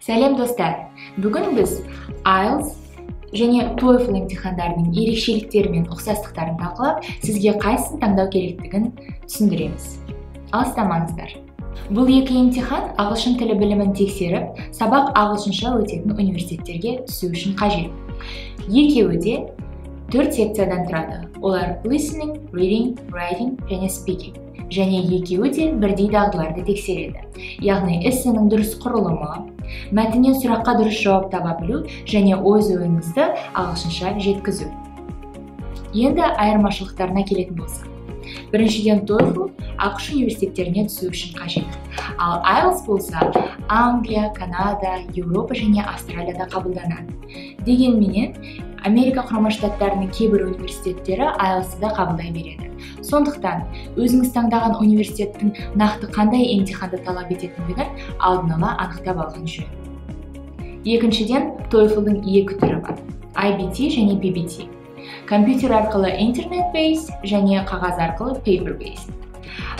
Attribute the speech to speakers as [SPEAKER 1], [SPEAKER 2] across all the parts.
[SPEAKER 1] Сәлем, достар! Бүгін біз IELTS және TOEFL емтихандарының ерекшеліктері мен ұқсастықтарын талқылап, сізге қайсысын таңдау керектігін түсіндіреміз. Алыстамаңыздар. Бұл екі емтихан ағылшын тілі білімін тексеріп, сабақ ағылшынша өтетін университеттерге түсу үшін қажет. Екеуі де төрт секциядан тұрады. Олар: listening, reading, writing және speaking. Және екеуі де бірдей дағдыларды тексереді. Яғни эссенің дұрыс құрылымы, мәтіннен сұраққа дұрыс жауап таба білу және өз ойыңызды ағылшынша жеткізу. Енді айырмашылықтарына келетін болсақ. Біріншіден, TOEFL АҚШ университеттеріне түсу үшін қажет. Ал IELTS болса, Англия, Канада, Еуропа және Австралияда қабылданады. Дегенменен, Америка Құрама Штаттарының кейбір университеттері IELTS-ты да қабылдай береді. Сондықтан өзіңіз таңдаған университеттің нақты қандай емтиханды талап ететіндігін алдын ала анықтап алған жөн. Екіншіден, TOEFL-дың екі түрі бар: IBT және PBT. Компьютер арқылы internet based және қағаз арқылы paper based.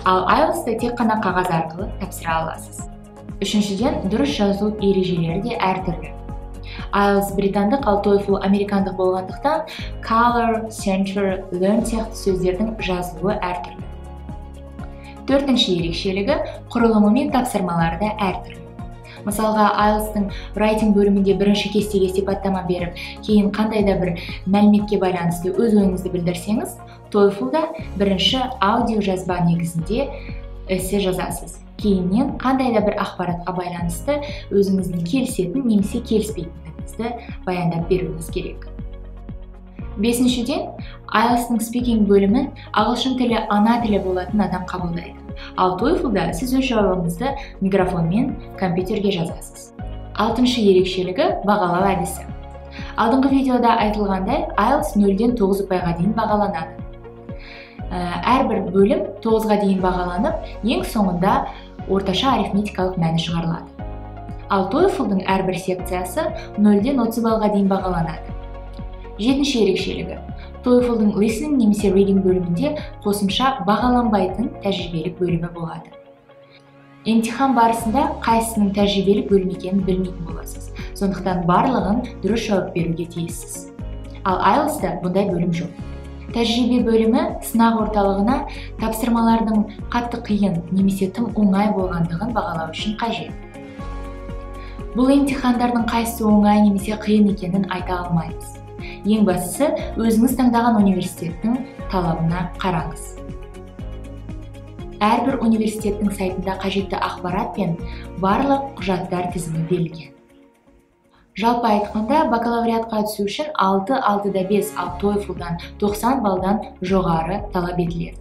[SPEAKER 1] Ал IELTS-ты тек қана қағаз арқылы тапсыра аласыз. Үшіншіден, дұрыс жазу ережелері де әртүрлі. IELTS британдық, ал TOEFL американдық болғандықтан, color, center, learn сияқты сөздердің жазылуы әртүрлі. Төртінші ерекшелігі: құрылымы мен тапсырмалары да әртүрлі. Мысалға, IELTS-тың writing бөлімінде бірінші кестеге сипаттама беріп, кейін қандай да бір мәліметке байланысты өз ойыңызды білдірсеңіз, TOEFL-да бірінші аудио жазба негізінде эссе жазасыз. Кейіннен қандай да бір ақпаратқа байланысты өзіңіздің келісетін немесе келіспейтіндігіңізді баяндап беруіңіз керек. Бесіншіден, IELTS-тың speaking бөлімін ағылшын тілі ана тілі болатын адам қабылдайды. Ал TOEFL-да сіз өз жауабыңызды микрофонмен компьютерге жазасыз. Алтыншы ерекшелігі: бағалау әдісі. Алдыңғы видеода айтылғандай, IELTS 0-ден 9 ұпайға дейін бағаланады. Әрбір бөлім 9-ға дейін бағаланып, ең соңында орташа арифметикалық мәні шығарылады. Ал TOEFL-дың әрбір секциясы 0-ден 30 баллға дейін бағаланады. Жетінші ерекшелігі: TOEFL-дың listening немесе reading бөлімінде қосымша бағаланбайтын тәжірибелік бөлімі болады. Емтихан барысында қайсысының тәжірибелік бөлім екенін білмейтін боласыз. Сондықтан барлығын дұрыс жауап беруге тиіссіз. Ал IELTS-та бұндай бөлім жоқ. Тәжірибе бөлімі сынақ орталығына тапсырмалардың қатты қиын немесе тым оңай болғандығын бағалау үшін қажет. Бұл емтихандардың қайсысы оңай немесе қиын екенін айта алмаймыз. Ең бастысы, өзіңіз таңдаған университеттің талабына қараңыз. Әрбір университеттің сайтында қажетті ақпарат пен барлық құжаттар тізімі берілген. Жалпы айтқанда, бакалавриатқа түсу үшін 6, 6,5, ал TOEFL-дан 90 балдан жоғары талап етіледі.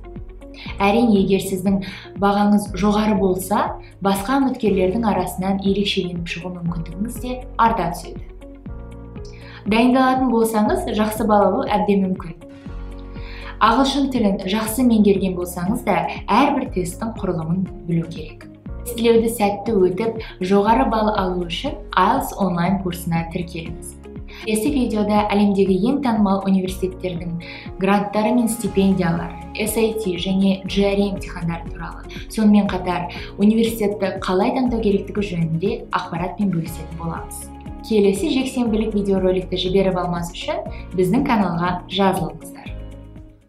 [SPEAKER 1] Әрине, егер сіздің бағаңыз жоғары болса, басқа үміткерлердің арасынан ерекшеленіп шығу мүмкіндігіңіз де арта түседі. Дайындалатын болсаңыз, жақсы балл алу әбден мүмкін. Ағылшын тілін жақсы меңгерген болсаңыз да, әрбір тесттің құрылымын білу керек. Тестілеуді сәтті өтіп, жоғары балл алу үшін IELTS онлайн курсына тіркеліңіз. Келесі видеода әлемдегі ең танымал университеттердің гранттары мен стипендиялары, SAT және GRE емтихандары туралы, сонымен қатар университетті қалай таңдау керектігі жөнінде ақпаратпен бөлісетін боламыз. Келесі жексенбілік видеороликті жіберіп алмас үшін біздің каналға жазылыңыздар.